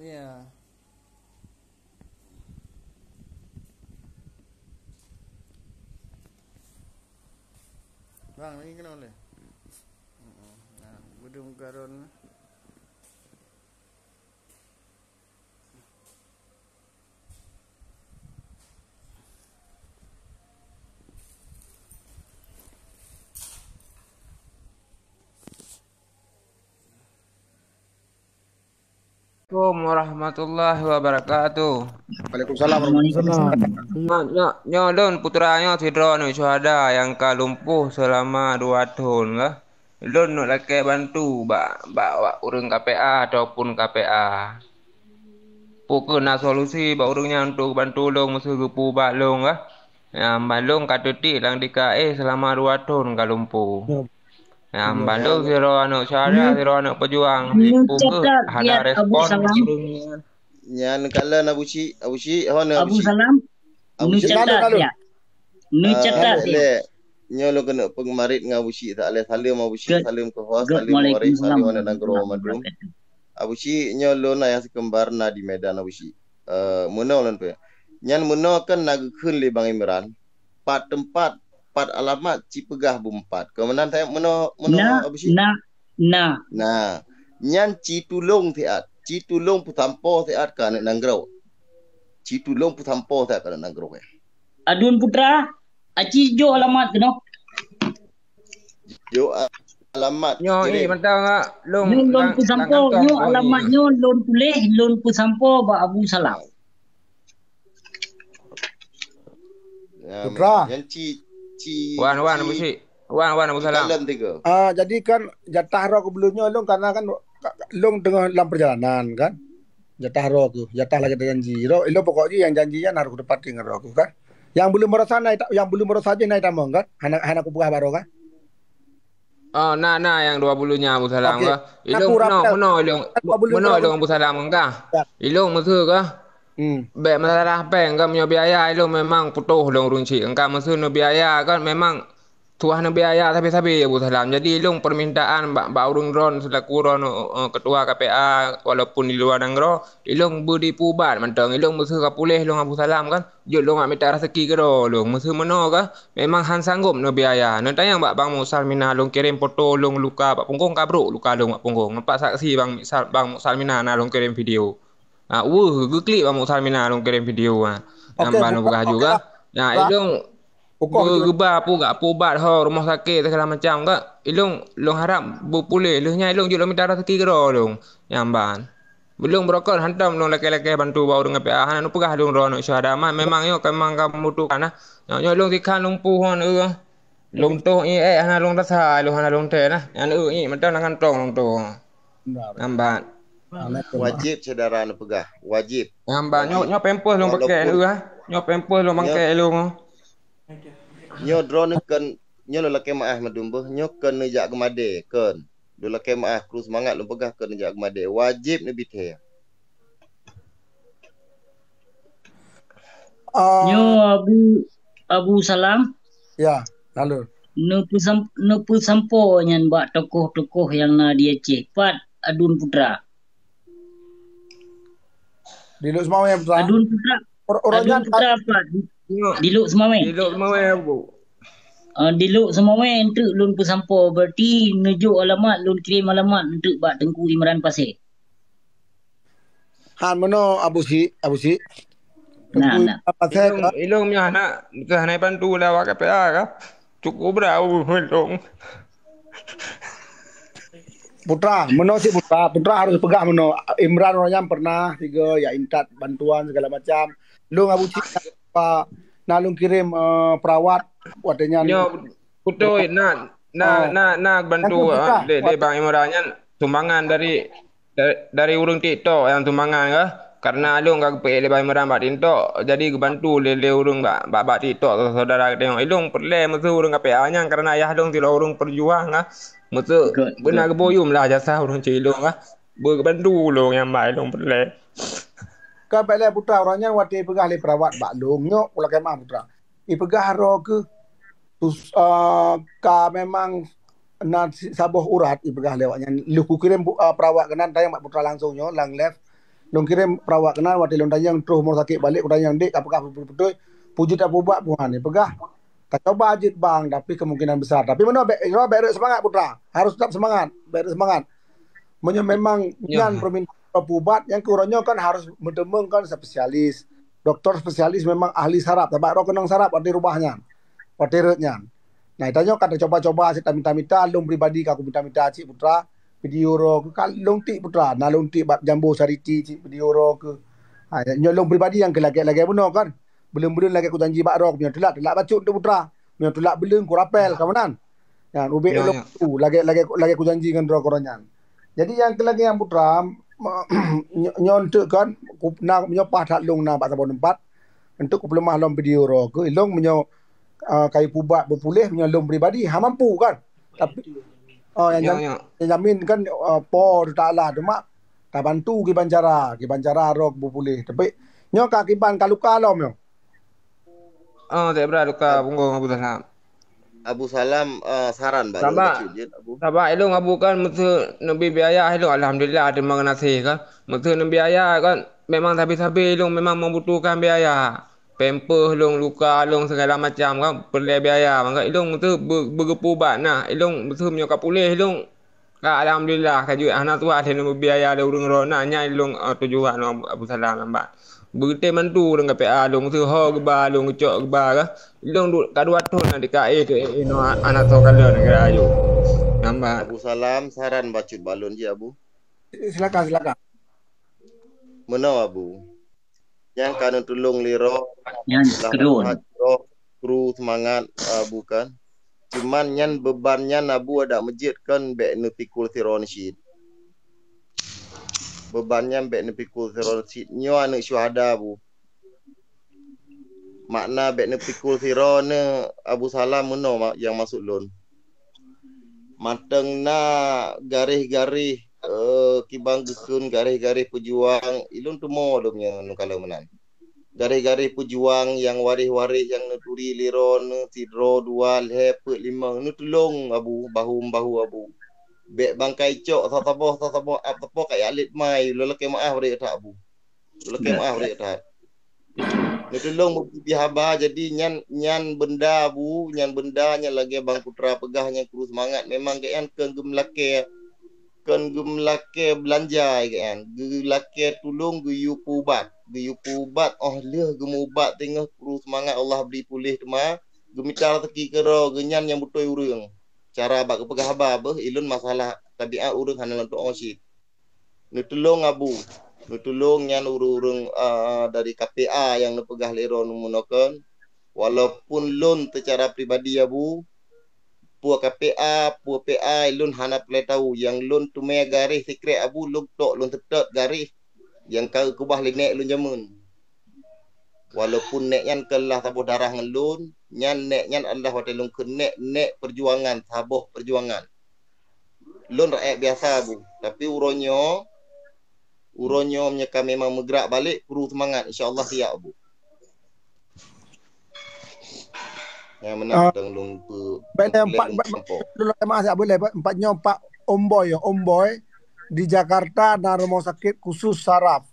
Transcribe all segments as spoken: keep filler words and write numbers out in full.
Ya. Bang, lagi kena boleh? Nah, bedung karon. Assalamualaikum warahmatullahi wabarakatuh. Waalaikumsalam warahmatullahi wabarakatuh. Nyoe, nyoe, nyoe lôn putra nyoe sidroe nyoe syuhada nyang ka lumpuh seulama dua thon, kah. Lôn neuk lakée bantu bak, bak, bak ureuëng K P A ataupun K P A. Peu kheueh na solusi bak ureuëng nyan untuk bantu lôn meuseu geupeu ubat lôn, kah. Nyang ban lôn ka teutiek lam D K E seulama dua thon ka lumpoe. Nyang ban lôn sidroe aneuëk syuhada, sidroe aneuëk peujuang. Peu kheueh hana respon ureuëng nyan. Nyan kalon Abu Syik, Abu Syik, hon Abu Syik. Abu Syik. Neucatat, ya. Neucatat, ya. Nyoe lôn keuneuk peungeumarit ngon Abu Syik, saleuem Abu Syik, saleuem keu ho, saleuem waréh, saleuem aneuk nanggroe mandum. Abu Syik, nyoe lôn ayah sikeumbar na di Medan Abu Syik. Eh, meunoe lôn peue. Nyan meunoe kan na geukheun lé Bang Imran. Pat teumpat, pat alamat, ci peugah bumpat. Keu meunan tayang meunoe, meunoe Abu Syik? Na, na. Na. Nyan ci tulông siat, ci tulông peusampoe siat keu aneuk nanggroe. Ci tulông peusampoe siat keu aneuk nanggroe. Adun putra, aci jok alamat keunoe. Jok alamat. Nyoe, eh, mantong, ah, lôn. Nyoe lôn peusampoe, nyoe alamat nyoe lôn tuléh, lôn peusampoe bak Abu Salam. Ya, putra. Nyan ci, ci, wan, wan, ci Abu Syik. Wan, wan, Abu Salam. Ah, jadi kan jatah roh keubeuleueng nyoe lôn karena kan lôn teungoh lam perjalanan kan. Jatah roh keuh, jatah lagée janji. Roh, ilôn pokok jih nyang janji nyan harôh teupati ngon roh keuh kan. Nyang belum merasa na, nyang belum merasa jih na itamong kan. Hana, hana kupeugah baro kan. Oh, na, na nyang dua puluh nyan Abu Salam kah. Ilôn meunoe, meunoe ilôn, meunoe ilôn Abu Salam kah. Ilôn meuseu kah. Bék masalah péng kah, meunyoe biaya ilôn memang putôh lôn ureuëng chik. Engka meuseu neubiaya kan memang tuah neubiaya sabe-sabe Abu Salam. Jadi ilôn permintaan bak, bak ureuëng droen selaku droen, eh, ketua K P A walaupun di luwa nanggroe, ilôn beu dipeuubat mantong. Ilôn meuseu ka puléh lôn Abu Salam kan. Jeuet lôn mita raseuki keudroe lôn. Meuseu meunoe kah, memang han sanggop neubiaya. Neutanyong bak Bang Muk Salmina lôn kirém poto lôn luka bak punggong, ka brok luka lôn bak punggong. Nampak saksi Bang Mik Sal-, Bang Muk Salmina na lôn kirém video. Ah, weueh, geuklik Bang Muk Salmina lôn kirém video, ah. Nyang ban lôn peugah juga. Nah, ilôn geuba peuubat ho rumoh sakét segala macam kah. Ilôn, lôn harap beupuléh. Lheueh nyan ilôn jeuet lôn mita raseuki keudroe lôn. Nyang ban. Lôn beurokon hantom lôn lakée-lakée bantu bak ureuëng K P A, hana neupeugah lôn droe aneuëk syuhada, ma memang nyoe ka memang ka membutuhkan nah. Nyoe, nyoe lôn sikhan lumpuh ngon eu. Lôn toh ié hana lôn rasa, lôn hana lôn tée nah. Nyan eu ié mantong lam kantong lôn toh. Nambat. Wajéb syedara neupeugah, wajéb. Nambat nyoe, nyoe pampers lôn pakai eu ah. Nyoe pampers lôn pakai lôn. Nyoe droeneuh kon, nyoe lôn lakée meuáh mandum beuh, nyoe kon neujak geumadée, kon. Lôn lakée meuáh, kru seumangat lôn peugah keu neujak geumadée. Wajéb neubi thée. Ah. Nyoe Abu, Abu Salam. Ya, lalu. Neupeusam-, neupeusampoe nyan bak tokoh-tokoh nyang na di Aceh. Pat Adun Putra. Di Lhokseumawe, Putra. Adun Putra. Adun Putra pat? Di Lhokseumawe. Di Lhokseumawe, Bu. Ah, di Lhokseumawe enteuk lôn peusampoe, berarti neujok alamat, lôn kirém alamat enteuk bak Teungku Imran Pasé. Han meunoe Abu Syik, Abu Syik. Nah, Teungku Imran Pasé. Ilôn, ilôn nyoe hana, hana bantu lé awak K P A kah. Cukup brat ulôn. Putra, meunoe cit Putra, Putra harôh peugah meunoe. Imran uroe nyan pernah tiga ya intat bantuan segala macam. Lôn Abu Cik na lôn kirém, eh, perawat watée nyan. Nyoe beutôi na, na, na, na bantu, eh, lé, lé Bang Imran nyan sumbangan dari Dari, dari ureuëng TikTok nyang sumbangan kah? Karena lôn ka geupeuék lé Bang Imran bak TikTok, jadi geubantu lé, lé ureuëng bak, bak, bak TikTok saudara geutanyoe. Ilôn peureulée meuseu ureuëng K P A nyan karena ayah lôn sidroe ureuëng peujuang kah. Meuseu beuna geuboyum lah jasa ureuëng cit ilôn kah. Beu geubantu lôn nyang bai ilôn peureulée. Ka bék lé Putra, uroe nyan watée peugah lé perawat bak lôn nyoe, ulakée meuah Putra. Ipeugah droe keuh tus-, eh, ka memang na si-, saboh urat ipeugah lé awaknyan. Lheueh kukirém bu-, ah, perawat keunan tanyong bak putra langsung nyoe lam live. Lôn kirém perawat keunan, watèe lôn tanyong troh rumoh sakét balek, kutanyong, "Dek, ka peugah beutôi-beutôi?" Peue jeuet tapeuubat, peue han ipeugah. Tacoba jeuet bang, tapi kemungkinan besar. Tapi meunoe bèk, bèk rhot seumangat putra. Harus tetap semangat, bèk rhot seumangat. Meunyoe memang nyan permintaan peuubat, nyang keu uroe nyoe kan harus meuteumeung kan spesialis. Doktor spesialis memang ahli saraf, sabab droe keunong saraf watèe rubah nyan. Watèe rhot nyan. Nah, tanyoe ka tacoba-coba cit tamita-mita, lôn pribadi ka kumita-mita cit putra, video droe keuh ka lôn tiek putra, na lôn tiek bak Jambo Charity cit video droe keuh. Ha, nyoe lôn pribadi nyang keu lagèe-lagèe bunoe kan. Buleuen-buleuen lagèe kujanji bak droe, meunyoe teulat, teulat bacut untuk putra. Meunyoe teulat buleuen kurapèl ka meunan. Nyan ubé ulôn tu lagèe, lagèe, lagèe kujanji ngon droe keuh nyan. Jadi nyang keu lagèe nyan putra, nyoe, nyoe enteuk kan, ku-, na, nyoe paih that lôn na bak saboh teumpat. Enteuk kupeuleumah lom video droe keuh, ilôn meunyoe, ah, kayue peuubat beupuléh meunyoe lôn pribadi, ha mampu kan. Tapi, oh, nyang jam-, nyang jamin kan, ah, Po Taala, cuma tabantu kiban cara, kiban cara droe beupuléh. Tapi nyoe ka kiban ka luka lom nyoe. Oh, tak berat luka punggung Abu Salam. Abu Salam, eh, saran bak lôn Sabab, bacut jeuet, Abu. Sabab ilôn Abu kan meuseu neubi biaya ilôn, alhamdulillah, teurimong geunaséh kan. Meuseu neubi biaya kan, memang sabe-sabe ilôn memang membutuhkan biaya. Pampers lôn, luka lôn, segala macam kan, peureulèe biaya. Maka ilôn meuseu beu-, beugeupeuubat nah, ilôn meuseu meunyoe ka puléh ilôn, ka alhamdulillah, ka jeuet hana tuha lé neubi biaya lé ureueng droe na, nyan ilôn, eh, tujuan lôn Abu Salam lambat. Beutôi mantu ureueng K P A lôn, meuseu ho geuba lôn, geucok geuba kah. Ilôn du-, ka dua thon na di K A E tu, eh, inoe aneuk soe ka lheueh neugara aju. Lambat. Abu Salam, saran bacut bak lôn jih, Abu. Silakan, silakan. Meunoe, Abu. Nyang ka neutulông lé droe, nyan keudroe. Kru seumangat, Abu kan. Cuman nyan beuban nyan Abu adak meujeuet kon bèk neupikul sidroe cit. Beuban nyan bèk neupikul sidroe cit. Nyoe aneuk syuhada, Abu. Makna bèk neupikul sidroe nyoe Abu Salam meunoe ma-, nyang maksud lôn. Mantong na garéh-garéh, eh, kiban geukheun garéh-garéh peujuang, ilôn tumo lom nyang neukalon meunan. Garéh-garéh peujuang nyang waréh-waréh nyang neuturi lé droeneuh sidroe, dua, lhèe, peuet, limong, neutulông Abu, bahu-bahu Abu. Bèk bangkai cok sasaboh, sasaboh ap sapo ka jak lét mai, lôn lakèe meu'ah bri that Abu. Lôn lakèe meu'ah bri that. Neutulông meubri haba, jadi nyan, nyan beunda Abu, nyan beunda nyan lagèe Bang Putra peugah nyan kru seumangat. Memang gobnyan kon geumeulakèe, kon geumeulakèe beulanja gobnyan. Geulakèe tulông geuyue peuubat. Geuyue peuubat, óh lheueh geumeuubat teungoh kru seumangat Allah bri puléh teuma, geumita raseuki keudroe, gobnyan nyang beutôi ureueng. Cara bak geupeugah haba beuh, ilôn masalah tabiat ureueng hana lôn tu'oh cit. Neutulông Abu. Neutulông nyan ureueng-ureueng, a, dari K P A nyang neupeugah lé droeneuh meunoe kon. Walaupun lôn seucara pribadi Abu, peue K P A, peue P A, lôn hana peureulèe tau. Nyang lôn teumè garéh sikrek Abu, lôn tok lôn seutôt garéh nyang ka geukeubah lé nèk lôn jameun. Walaupun nèk nyan kon lah saboh darah ngon lôn, nyan nèk nyan adalah watèe lôn kheun nèk, nèk peujuangan, saboh peujuangan. Lôn rakyat biasa, Bu. Tapi uroe nyoe, uroe nyoe meunyoe ka memang meugrak balek, kru seumangat. Insya Allah siap, Bu. Nyang meunan Ah, dong lôn pe-, baik, lôn empat, empat, empat nyoe, Pak Omboy, ya, Omboy. Di Jakarta na rumah sakit khusus saraf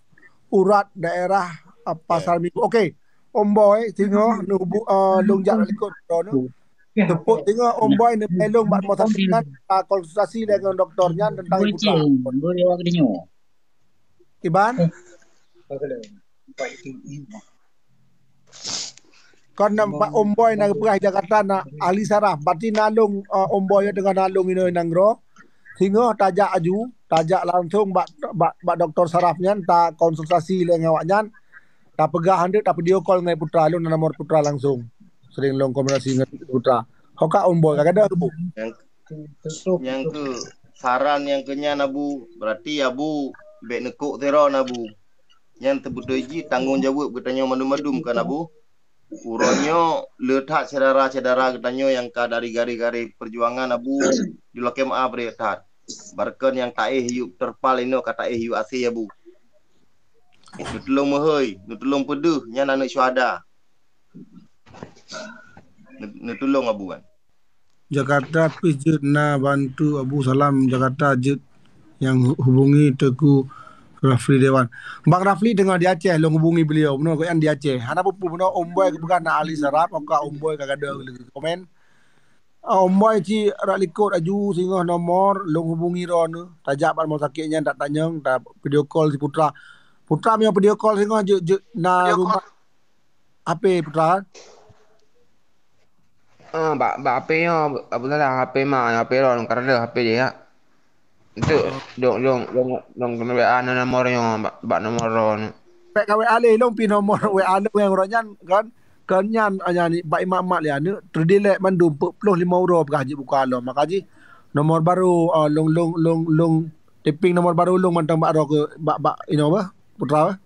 urat daerah, ah, Pasar Minggu. Okey. Omboy, singoh neubu-, ah, lôn jak likot droeneuh. Teupok singoh Omboy neupelong bak rumah sakit nyan, ah, konsultasi dengan doktor nyan tentang ibu. Iban? Kon nampak Omboy na geupeugah Jakarta na ahli saraf. Berarti nalong, ah, Omboy dengan nalong inoe nanggroe. Singoh tajak aju, tajak langsung bak, bak, bak doktor saraf nyan, ta konsultasi lé ngon awak nyan. Tapeugah nyan, ta video call ngon Putra, lôn na nomor Putra langsung. Sering lôn komunikasi ngon Putra. Ho ka Omboy ka gadôh, Bu? Nyang, nyang keu saran nyang keu nyan, Abu. Berarti Abu bèk neukok sidroe, Abu. Nyan teubeutôi jih tanggong jaweueb geutanyoe mandum-mandum kan, Abu. Uroe nyoe le that syedara-syedara geutanyoe nyang ka dari garéh-garéh peujuangan, Abu, dilakèe meu'ah bri that. Barokon nyang taéh yub terpal inoe ka taéh yub asèe, Abu. Neutulông meuhôi, neutulông peudeuh, nyan aneuk syuhada. Ne-, neutulông, Abu, kan. Jakarta, please jeuet na bantu Abu Salam Jakarta jeuet nyang hubungi Teuku Rafli Dewan. Bang Rafli teungoh di Aceh, lôn hubungi beliau. Bunoe keuyan di Aceh. Hana peue-peue bunoe Om Boy geupeugah na ahli saraf, oka Om Boy ka gadoh lagi komen. Ah, Om Boy ci rak likot aju singoh nomor, lôn hubungi droeneuh. Tajak bak rumoh sakét nyan, tak tanyong, ta video call si Putra. Putra meunyoe video call singoh jeuet, jeuet na rumah H P Putra. Ah, bak, bak H P nyoe, Abu Salam, H P ma, H P droeneuh, ka reuloh H P jih, ya. Enteuk, dong, dong, dong, dong keuneuk W A nomor nyoe, bak, bak nomor droeneuh. Pek ka W A lé, lôn pi nomor W A lôn nyang uroe nyan, kan. Kan nyan, ah, nyan, bak imat-imat lé aneuk, teudelete mandum peuet ploh limong uroe peugah jeuet buka lom. Maka jih, nomor baru, ah, lôn, lôn, lôn, lôn, tapping nomor baru lôn mantong bak droe keu, bak, bak, inoe bah, Putra bah.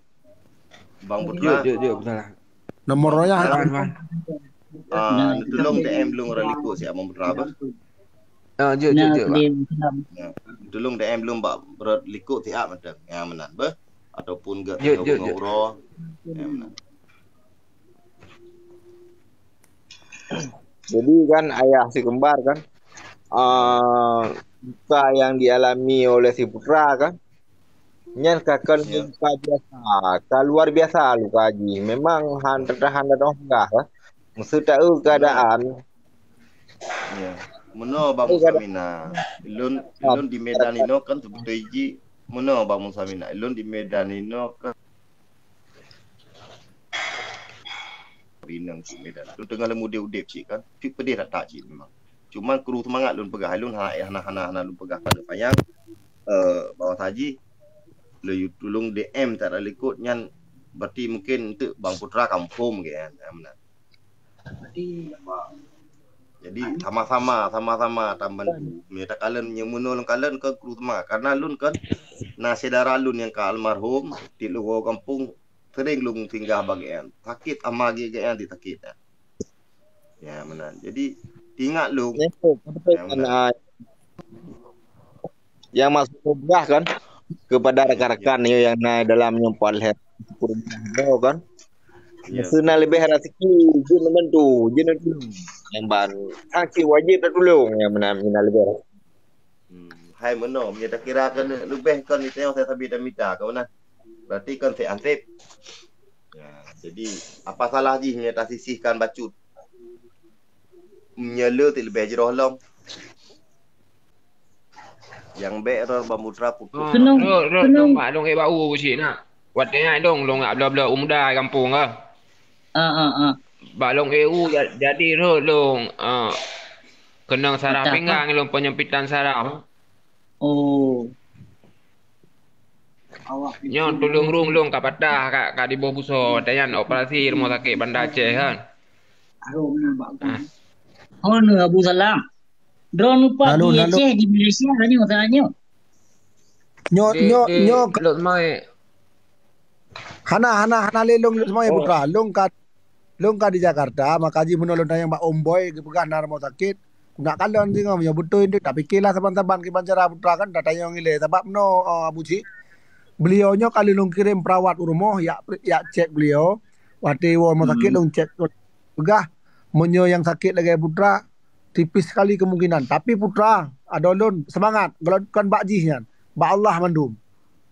Bang Putra. Jeuet, jeuet, jeuet, Putra. Nomor royah. Wan, wan. Ah, neutulông D M lôn rot likot siat Bang Putra beuh. Ah, jeuet, jeuet, jeuet, Bang. Ya, neutulông D M lôn bak rot likot siat mantong. Ya, meunan beuh. Ataupun geutanyoe jeuet, jeuet, jeuet. Uroe. Ya, meunan. Jadi kan ayah si kembar kan, ah, luka yang dialami oleh si Putra kan, nyan ka kon luka biasa, ka luar biasa luka jih. Memang han teuh han teuh peugah lah. Meuseu taeu keadaan. Ya. Meunoe Bang Musamina, lôn, lôn di Medan inoe kan seubeutôi jih, meunoe Bang Musamina, lôn di Medan inoe kan Rineng cit Medan. Lôn teungoh lôn udép-udép cit kan. Cit pedeh that-that cit memang. Cuman kru seumangat lôn peugah. Lôn hana, hana, hana, hana lôn peugah pada panyang, eh, bahwa saji lôn tulông D M tak ada likot nyan, berarti mungkin untuk Bang Putra kampung ke kan. Ya, benar. Jadi sama-sama, sama-sama tambantu. Meunyoe takalon, nyoe meunoe lôn kalon ke kru seumangat. Karena lôn kan na syedara lôn nyang ka almarhum, di luwa kampung sering lôn singgah bak geuh. Sakét ama geuh geuh di sakét. Ya, meunan. Jadi, ingat lôn. Ya, betul. Ya, meunan. Nyang maksud peugah kan kepada rakan-rakan nyoe nyang na dalam nyoe Pak Lhèe kan. Ya. Meuseu na leubeh raseuki, jeuet neubantu, jeuet neutulông. Nyang ban, hana wajéb tatulông nyang meunan, meunan leubeh. Hmm, hai meunoe, meunyoe takira keuneuk leubeh kon di tanyoe sabe tamita, ka meunan. Berarti kon sép ansép. Ya, jadi apa salah jih meunyoe tasisihkan bacut? Meunyoe le ti leubeh jroh lom. Nyang bèk rot Bang Putra putus. Ah, keunong, rot, rot, keunong. Dong bak lôn ék bak u cit na. Watèe nyan dong, lôn jak bloe-bloe u muda gampông ka. Ah, ah, ah. Bak lôn ék u ja-, jadi rot lôn, ah, keunong saraf pinggang lôn, penyempitan saraf. Oh. Nyoe tulông rhueng lôn ka patah, ka, ka diboh busoe, watèe nyan operasi rumoh sakét Banda Aceh kan. Ah. Oh, ni Abu Salam. Droeneuh pat di Aceh, di Malaysia, nyoe saat nyoe. Nyoe, nyoe, nyoe. Lôn mai. Hana, hana, hana lé lôn, lôn mai Putra. Lôn ka, lôn ka di Jakarta, maka jih meunoe lôn tanyong bak Om Boy, geupeugah na rumoh sakét. Nak kalon singoh, meunyoe beutôi nyoe, tapikirlah saban-saban kiban cara Putra kan, tatanyong ilèe. Sabab meunoe, eh, Abu Cik, beliau nyoe ka lheueh lôn kirém perawat u rumoh, jak, jak cek beliau. Watèe woe rumoh sakét lôn cek, peugah, meunyoe nyang sakét lagèe Putra, tipis sekali kemungkinan. Tapi Putra, adoe lôn seumangat, gohlom kon bak jih nyan. Bak Allah mandum.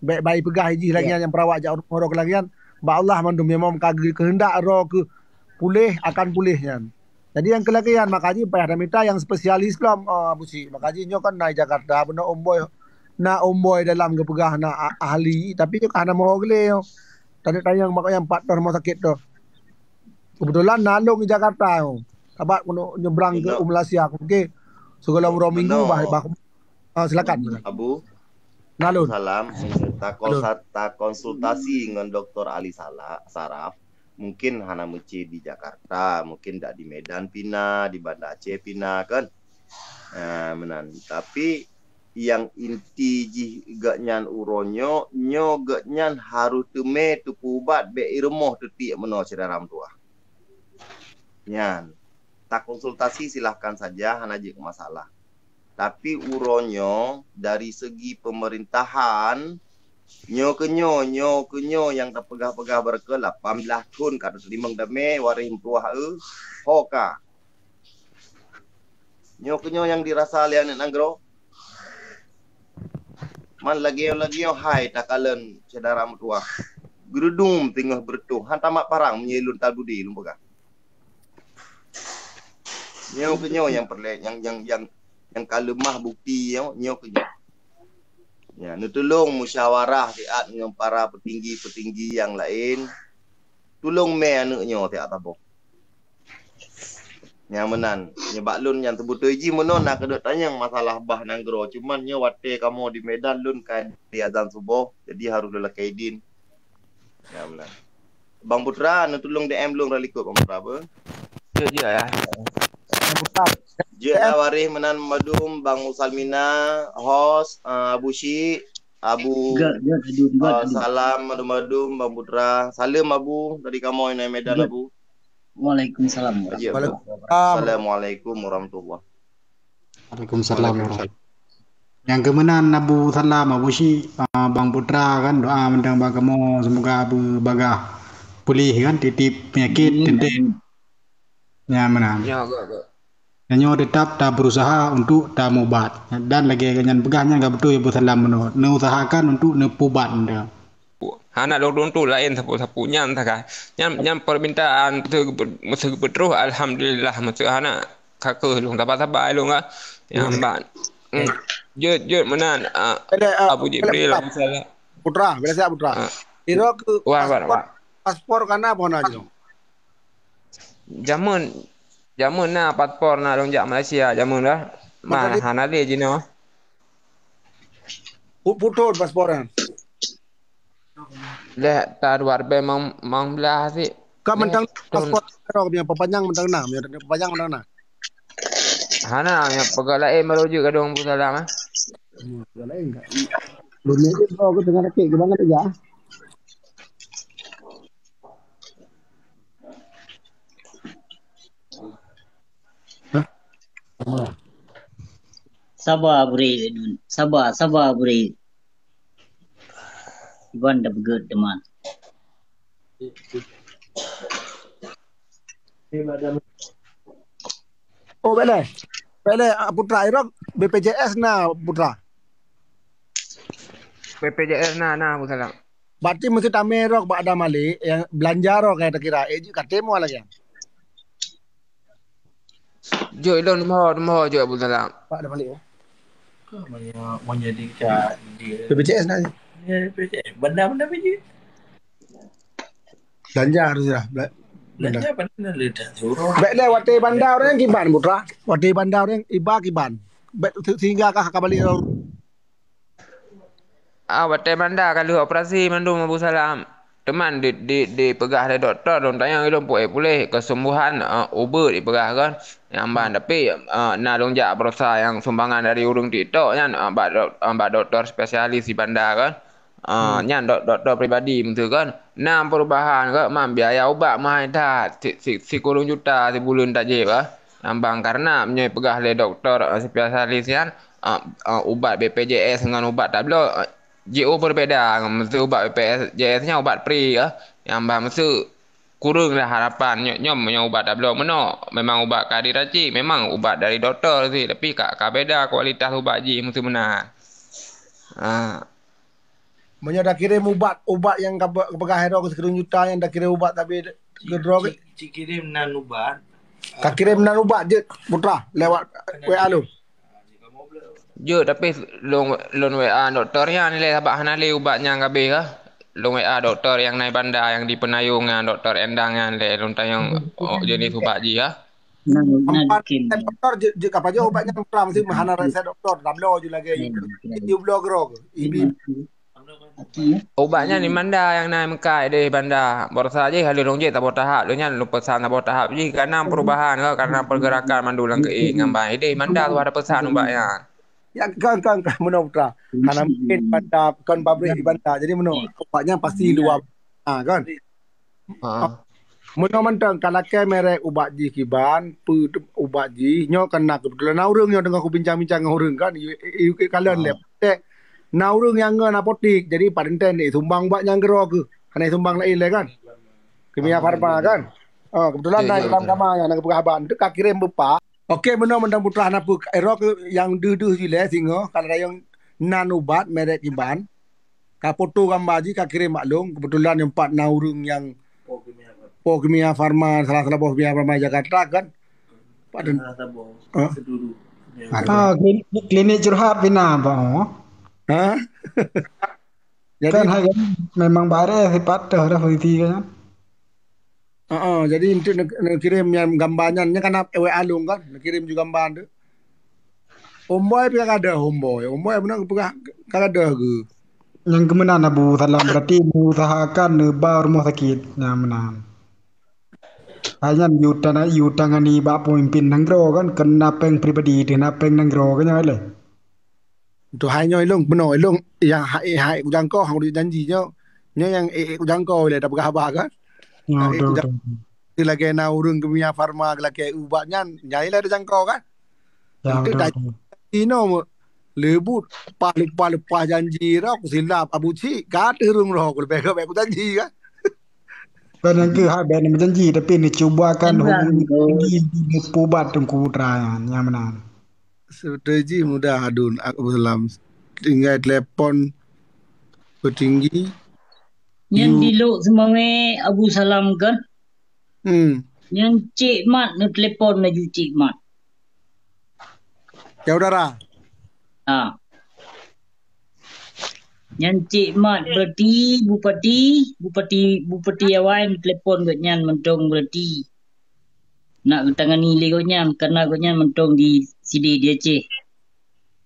Bèk bak ipeugah jih lagèe nyan nyang perawat jak uroe keu lagèe nyan. Bak Allah mandum, memang ka geukeundak droe keuh puléh, akan puléh nyan. Jadi nyang keu lagèe nyan, maka jih payah tamita nyang spesialis lom, eh, Abu Cik. Maka jih nyoe kan na di Jakarta, bunoe Om Boy, na Om Boy dalam geupeugah na a-, ahli, tapi nyoe ka hana meuho geulé nyoe. Tanyong bak nyang pat toh rumoh sakét toh. Keubeutulan na lôn di Jakarta nyoe. Sabab keuneuk nyebrang keu u Malaysia, oke. Sigohlom uroe Minggu bah, bah. Ah, silakan. Abu. Na lôn. Salam. Takon-, takonsultasi ngon Doktor Ali Sala-, Saraf. Mungkin hana meucit di Jakarta, mungkin dak di Medan pih na, di Banda Aceh pih na kan. Ah, meunan. Tapi nyang inti jih geuhnyan uroe nyoe, nyoe geuhnyan harôh teumé teupeuubat bèk i rumoh teutiek meunoe syedara meutuwah. Nyan, takonsultasi silahkan saja, hana jeuet keu masalah. Tapi uroe nyoe dari segi pemerintahan, nyoe keu nyoe, nyoe keu nyoe nyang tapeugah-peugah beureukeu lapan belas thon ka teuteurimong damé waréh meutuwah eu, ho ka. Nyoe keunyoe nyang dirasa lé aneuk nanggroe. Man lagèe-lagèe hai takalon syedara meutuwah. Geurudum teungoh beureutoh, han tamat parang meunyoe lôn tadudi lôn peugah. Nyoe keunyoe nyang peureulèe, nyang, nyang, nyang, nyang ka leumah bukti nyoe, nyoe keunyoe. Ya, neutulông musyawarah siat ngon para peutinggi-peutinggi nyang laén. Tulông mè aneuk nyoe siat saboh. Nyang meunan, nibak lôn nyang teubeutôi jih meunoe na keuneuk tanyong masalah bah nanggroe. Cuman nyoe watèe kamoe di Medan lôn ka di azan suboh, jadi harôh lôn lakèe idin. Nyang meunan. Bang Putra, neutulông D M lôn rot likôt Bang Putra apa? Jeuet, jeuet, ya. Bang Putra. Jeuet lah waréh meunan madum Bang Usalmina, host, ah, Abu Syik, Abu, Jeuet, jeuet, aduh, jeuet, ah, aduh. Salam madum-madum Bang Putra. Saleuem Abu dari kamoe di Medan, Jeuet. Abu. Waalaikumsalam. Jeuet, Abu. Waalaikumsalam. Assalamualaikum warahmatullahi. Waalaikumsalam. Waalaikumsalam. Nyang keumeunan Abu Salam, Abu Syik, ah, Bang Putra kan, doa mantong bak kamoe, semoga beubagaih puléh kan, tiep-tiep peunyakit, Amin, teuntèe. Amin. Nyang meunan. Ya, gak, gak. Nyoe teutap tabeurusaha untuk tamubat. Dan lagèe nyan peugah nyan ka beutôi Abu Salam meunoe. Neuusahakan untuk neupubat mantong. Hana lôn tuntut laén sapeue-sapeue nyan sagai. Nyan, nyan permintaan meuseu, meuseu geupeue troh, alhamdulillah, meuseu hana ka kheueh lôn saba-saba lôn ka. Nyang ban. Hmm. Jeuet, jeuet meunan, ah, Abu Jibril, Abu Salam. Putra, bila siap Putra. Ah. Iro ke paspor, paspor kana apa na jinoe? Jameun, jameun na paspor na lôn jak Malaysia, jameun dah. Mana hana lé jinoe. Pu-, putôh paspor nyan. Leh ta dua ribèe mang, mang blah sih. Ka mantong paspor, perpanjang mantong na, perpanjang mantong na. Hana, nyang peugah laén baru jeuet gadong Abu Salam, eh. Hmm, peugah laén ka. Dunia ni bro, aku tengah sakit, ke bangat aja. Saba, Bri, Nun. Saba, saba, Bri. Iban dah beugèt teuma. Oh, bèk lé. Bèk lé, ah, Putra, irok B P J S na, Putra. B P J S na, na, Abu Salam. Berarti meusti tamè rok bak Adam Ali, nyang beulanja rok nyang takira, eh, jeuet ka teurimong lagèe nyan. Jeuet lôn, teumeuho, teumeuho jeuet Abu Salam. Pak Adam Ali, ya. Ka meunyo, meunyo di ka di B P J S na. Ya, B P J S. Benda-benda biji. Beulanja harus lah. Bela-, benda. Beulanja benda le dah suruh. Bèk lé watèe banda ureueng kiban, Putra. Watèe banda ureueng iba kiban. Bèk se-, sehingga kah ka balik. Ah, watèe banda ka lheueh operasi mandum Abu Salam. Teuma di, di, dipeugah lé dokto, lôn tanyong ilôn puléh, kesembuhan, eh, ubeut dipeugah kan. Nyang ban, tapi, eh, na lôn jak barosa nyang sumbangan dari ureueng TikTok nyan, eh, bak dok-, eh, bak dokto spesialis di banda kan. Eh, nyan dok-, dokto pribadi meutu kan. Na perubahan kan, man biaya ubat mahai that, si, si, sikureueng juta sibuleuen tajieb kan. Nyang ban karena meunyoe peugah lé dokto, eh, spesialis nyan, ah, ah, ubat B P J S ngon ubat tabloe, ah, jiôh berbeda. Meuseu ubat B P J S nyan ubat pri, ah. Nyang ban meuseu kureueng lah harapan. Nyo-, nyoe meunyoe ubat tabloe meunoe, memang ubat ka diraci, memang ubat dari dokto sih, tapi ka, ka beda kualitas ubat jih meuseu meunan. Ah. Meunyoe dak kirém ubat, ubat nyang ka be-, peugah droe sikureueng juta nyan dak kirém ubat tapi keudroe. Ci-, ci-, cikirém nan ubat. Ka kirém nan ubat jeuet, Putra, lewat W A lôn. Jeuet, tapi lôn, lôn W A dokto nyan lé sabab hana lé ubat nyang ka abéh kah. Lôn W A dokto nyang na i banda nyang di Peunayong nyan, dokto Endang nyan lé lôn tanyong, oh, jeunèh ubat jih kah. Nah, nah, Ampat Kim. Dokto jeuet, jeuet ka pajoh ubat nyan, Putra, meusti hana resep dokto, tabloe ju lagèe. Hmm, you, you blow grow. Ibi. Ubat nyan di Banda nyang na meukai deh Banda. Barosa jih ka lheueh lôn jeuet saboh tahap. Lôn nyan lôn peusan saboh tahap jih karena perubahan ka, karena pergerakan mandum lam keuék ngon ban. Deh Banda tu ada peusan ubat nyan. Ya, kan, kan, kan, meunoe Putra. Karena mungkin Banda, kon pabrik di Banda. Jadi meunoe, ubat nyan pasti luar. Ha, kan? Ha. Meunoe mantong ka lakèe merek ubat jih kiban, peue ubat jih, nyoe kan na keubeutulan na ureueng nyoe teungoh kubincang-bincang ngon ureueng kan, i, i, i, kalon lé. Tek, na ureueng nyang ngon apotik, jadi pat teuntèe sumbang ubat nyang keudroe keuh, hana sumbang laén lé kan. Kimia Farma kan. Oh, keubeutulan na dalam kama nyang na geupeugah haba, teuka kirém beupa. Okey, meunoe mantong putra hana peue. Ero keu nyang deuh-deuh jih lé singoh, ka lagèe nyang nan ubat merek kiban. Ka foto gamba jih ka kirém bak lôn. Keubeutulan nyang pat na ureueng nyang Po Kimia Farma, salah-salah boh Kimia Farma Jakarta kan. Pat den- Salah saboh. Hah? Seduru. Ah, klinik, klinik curhat pih na, Pak. Hah? Jadi kan hai kan, memang bareh sipat teuh dah politik kan. Heeh, jadi untuk ne-, neukirém nyang gamba nyan, nyan kan W A lôn kan, neukirém ju gamba tu. Homeboy pih ka gadôh, homeboy. Homeboy beuna geupeugah ka gadôh geuh. Nyang keu meunan Abu Salam, berarti neuusahakan neuba rumoh sakét nyang meunan. Hai nyan yue tana-, yue tangani bak pemimpin nanggroe kan, keu na péng pribadi, teuh na péng nanggroe kan nyan lé. Tuhan nyoe ilong, beunoe ilong nyang hai-hai kujangkau, hang janji nyoe. Nyoe nyang ék-ék kujangkau lé, tapeugah haba kan. Ya, ék betul, kujang-, betul. Lagèe na ureueng Kimia Farma, lagèe ubat nyan, nyai lé tajangkau kan. Ya, betul, betul. Inoe leubut pah leupah-leupah janji roh, kusilap Abu Cik, ka teuh ureueng roh, kuleubeh gobek kujanji kan. Kan nyang keuh hai bèk neujanji, tapi neucuba kan hubungi tinggi, neupubat Teungku Putra nyan, nyang meunan. Seuteuji mudah adun Abu Salam. Tinggai telepon petinggi. Nyan di lok seumawé Abu Salam kan? Hmm. Nyan Cik Mat neutelepon laju Cik Mat. Ya, udara. Ha. Nyan Cik Mat berarti bupati, bupati, bupati awai neutelepon gobnyan mantong berarti. Nak geutangani lé gobnyan, karena gobnyan mantong di sidéh di Aceh.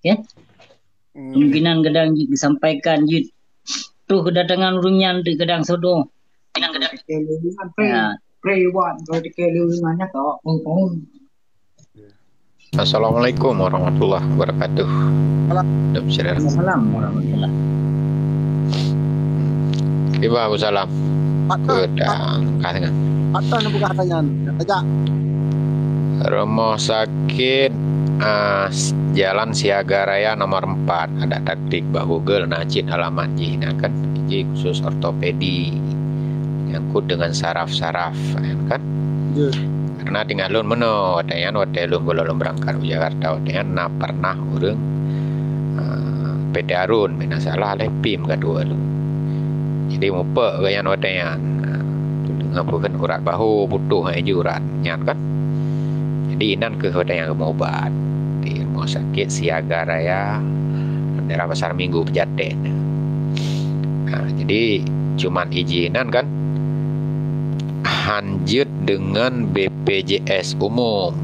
Ya? Hmm. Kemungkinan kadang jeuet geusampaikan jeuet troh keudatangan ureueng nyan teuk kadang sodoh. Kemungkinan kadang. Ya. Assalamualaikum warahmatullahi wabarakatuh. Salam. Dum sira. Assalamualaikum warahmatullahi. Kiban Abu Salam? Pat na. Keu dang kah dengan. Pat na neupeugah tanyan. Tajak. Rumoh sakét, ah, Jalan Siaga Raya nomor empat. Ada taktik bak Google na cit alamat jih na kan. Jih khusus ortopedi. Nyangkut dengan saraf-saraf, kan? Ya. Karena tinggai lôn meunoe, watèe nyan, watèe lôn gohlom lôn beurangkat u Jakarta, watèe nyan na pernah ureueng, ah, P T Arun, meunan salah lé pim ka dua lôn. Jadi, muphom gobnyan watèe nyan. Ah, deungoe peue kan urat bahu, putôh, hai jih urat nyan kan. Jadi, inan keuh watèe nyan geumeuubat di Rumah Sakit Siaga Raya, daerah Pasar Minggu, Pejaten. Ah, jadi, cuman ijinan kan, han jeuet deungon B P J S umum,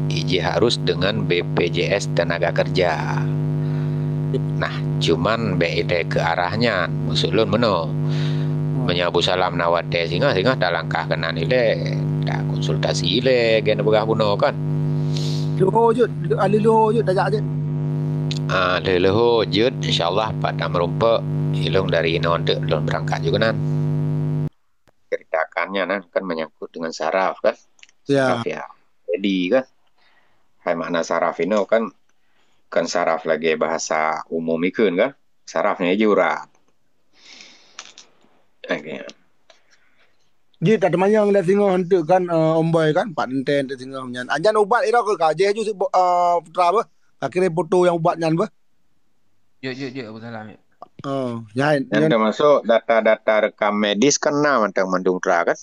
iji harus deungon B P J S tenaga kerja. Nah, cuman bèk ilèe keu arah nyan, maksud lôn meunoe. Hmm. Meunyoe Abu Salam na watèe singoh, singoh talangkah keunan ilèe, takonsultasi ilèe, gen peugah bunoe kan. Leuho jeuet, ahli leuho jeuet, tajak jeuet. Ah, leuho jeuet, insyaallah pat tameurumpok, ilôn dari inoe teuk lôn beurangkat ju keunan. Ceritakan nyan kan, kan menyangkut dengan saraf kan. Ya. Saraf ya. Jadi kan, hai makna saraf inoe kan, kan saraf lagèe bahasa umum ikheun kan. Saraf nyan jih urat. Oke. Jih tateumanyong lé singoh enteuk kan, eh, Om Boy kan, pat ente enteuk singoh nyan. Anjan ubat ira keu ka jih ju si bo-, eh, putra beuh. Ka kirém foto nyang ubat nyan beuh. Jeuet, jeuet, jeuet, Abu Salam, jeuet. Oh, nyan, nyan nyan termasuk data-data rekam medis kan na mantong mandum tra kan?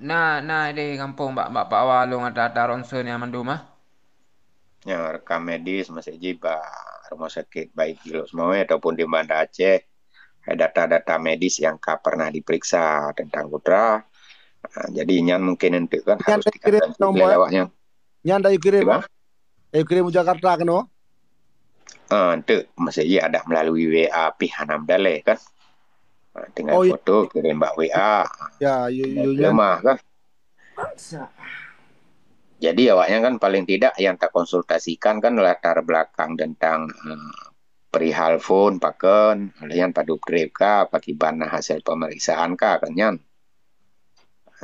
Na, na di gampông bak, bak, bak awak lôn ata-ata ronsen nyan mandum ah. Ya, rekam medis masih jih bak rumah sakit baik di Lhokseumawe ataupun di Banda Aceh. Data-data medis yang ka pernah diperiksa tentang putra. Ah, jadi nyan mungkin enteuk kan nyan harus dikatakan nomor lewat nyan. Nyan dah kirém. Kiban? Eh, kirém u Jakarta keunoe? Ah, enteuk, maksud jih ada melalui W A pih hana meudaleh kan. Ah, tinggai foto kirém bak W A. Ya, ya, ya, ya. Lemah kan. Jadi awaknyan kan paling tidak yang takonsultasikan kan latar belakang tentang, ah, perihal phon pakon, lheuh nyan padub trép ka, pakiban na hasil pemeriksaan ka, kan nyan.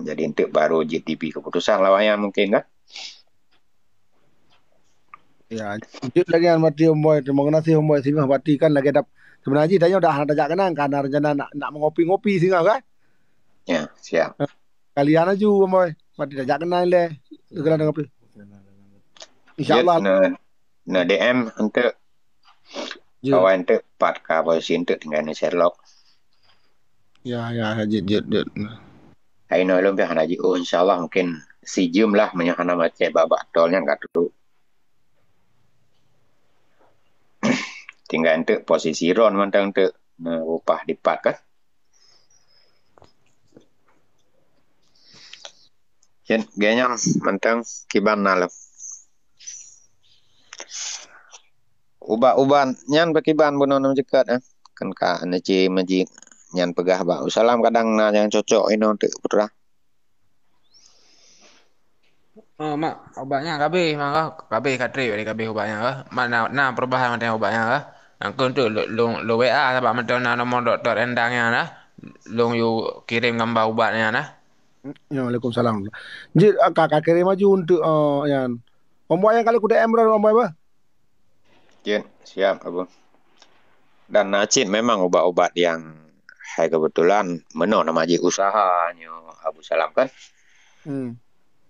Jadi enteuk baru jeuet dibi keputusan lawak nyan mungkin kan. Ya, jeuet lagèe nyan bati Om Boy. Terima kasih Om Boy singoh bati kan lagèe dap. Sebenarnya jih tanyoe dah hana tajak keunan, ka na rencana nak, nak mengopi-ngopi singoh kan? Ya, siap. Kalian laju Om Boy, bati tajak keunan lé. Keunan ngopi. Insya Allah. Na, na D M untuk kawan untuk empat ka posisi untuk tinggal di Sherlock. Ya, ya, ya, jeuet, jeuet, jeuet. Hai no lom pih hana jiôh, insya Allah mungkin sijeuem lah meunyoe hana macet bak-bak tol nyan ka tutup. Tinggai enteuk posisi ron mantong enteuk na upah dipat kan. Jeuet, geuh nyan mantong kiban na lom. Ubat-ubat nyan pakiban bunoe nam ceukat, eh. Kan ka neuci meuji nyan peugah bak Salam kadang na nyang cocok inoe teuk putra. Oh, mak, ubat nyan kabeh mah kah? Kabeh ka trép kabeh ubat nyan kah? Mak na, na perubahan mantong ubat nyan kah? Angkun tu long W A sabab mantong na nomor doktor Endang nyan dah. Long yue kirim gambar ubat nyan dah. Ya, waalaikumsalam. Jeuet ka, ka kirim laju untuk uh, nyan. Omboi nyang kali kuda Emran omboi bah. Jeuet, siap Abu. Dan na cit memang ubat-ubat nyang hai kebetulan meunoe nama jih usaha nyoe Abu Salam kan. Hmm.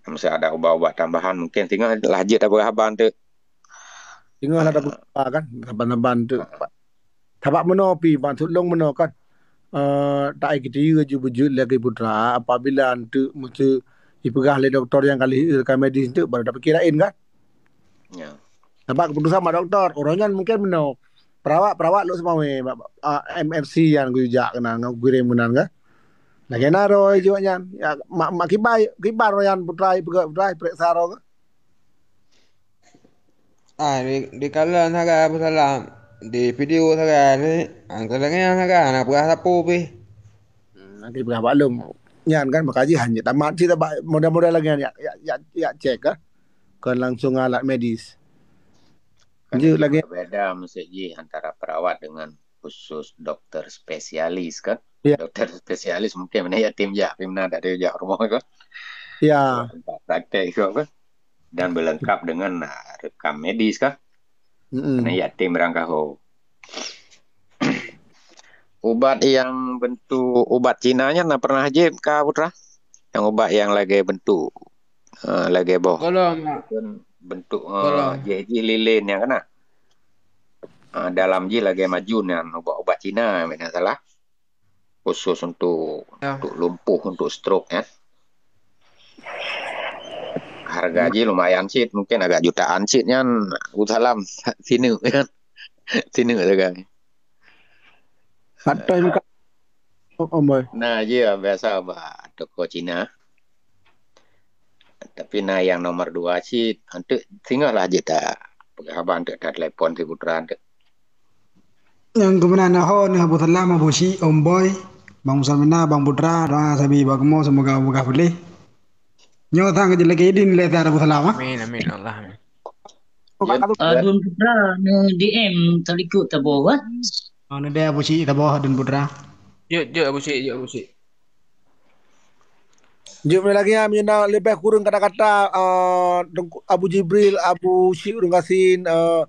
Mesti ada ubat-ubat tambahan mungkin tinggal lah jeuet apa haba tu. Tinggal ada berupa kan, saban-saban tu. Sabab meunoe pi maksud long meunoe kan. Uh, tak ai kita ju bujut lagi putra apabila tu mesti dipeugah lé doktor yang kali rekam medis tu baru dapat kira lain kan. Ya. Nampak keputusan mak doktor. Orang nyan mungkin meunoe. Perawat-perawat lok seumawe uh, M F C yang gujak kena ngau kirim meunan kan. Lagi na roh juga nyan. Ya, mak, mak kibai, kibar roh nyan putra peugah putra periksa roh kan. Ah, di, di kala sagai Abu Salam, di video sagai ni, ah, sagai sagai na peugah sapu pih. Hmm, nanti peugah baklum. Nyan kan maka jih hanya tamat cit bak model-model lagi nyan yak yak yak, yak cek kan. Kan langsung alat medis. Kan lagi berbeda mesti jih antara perawat dengan khusus dokter spesialis kan. Ya. Dokter spesialis mungkin mana yatim jak, tapi mana tak ada jak rumah kan. Ya. Tempat praktek juga kan. Dan berlengkap dengan uh, rekam medis kan. Mm-mm. Kena yatim rangkaho. Ubat yang bentuk ubat Cina nyan na pernah jép ka putra? Yang ubat yang lagi bentuk uh, lagi boh. Kalau bentuk uh, jih lilin yang kena. Uh, dalam jih lagi majun yang ubat-ubat Cina yang salah. Khusus untuk ya. Untuk lumpuh, untuk stroke ya. Harga ji lumayan cit, mungkin agak jutaan cit nyan. Salam sini kan. Sini tu kan. Atau muka oh, oh, boy. Nah, je biasa bah toko Cina. Tapi na yang nomor dua cit, untuk singoh lah jita. Peugah haba untuk ta telepon si putra untuk. Nyang keumeunang na ho neuh Abu Salam, Abu Syik, Om Boy, Bang Musa Mina, Bang Putra, doa sabe bak kamoe semoga mudah puléh. Nyoe sang keu lagèe idin lé Abu Salam ah. Amin amin Allah amin. Adun Putra neu D M talikot taboh bah. Oh, neu D M Abu Syik taboh Adun Putra. Jeuet jeuet Abu Syik, jeuet Abu Syik. Jeuet lagi ya, mina lebih kurang kata-kata uh, Abu Jibril, Abu Syik Urung Kasin, uh,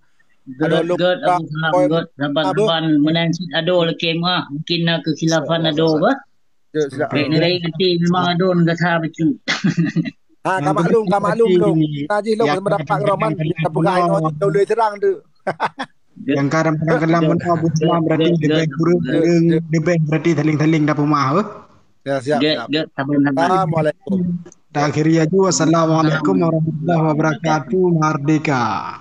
Göt, göt, Abu Salam, göt, raban-raban, meunan cit ado leukem ah. Mungkin na keukhilafan ado bah. Bèk nilai nanti memang ado negara bacut. Ha, ka maklum, ka maklum dong. Najih lo sama dapat roman, kita pegang ino kita boleh serang tu. Yang kadang-kadang Abu Salam berarti lebih kurang, lebih berarti saling-saling dah pemah. Ya, siap, siap. Assalamualaikum. Takhiri aju, assalamualaikum warahmatullahi wabarakatuh. Merdeka.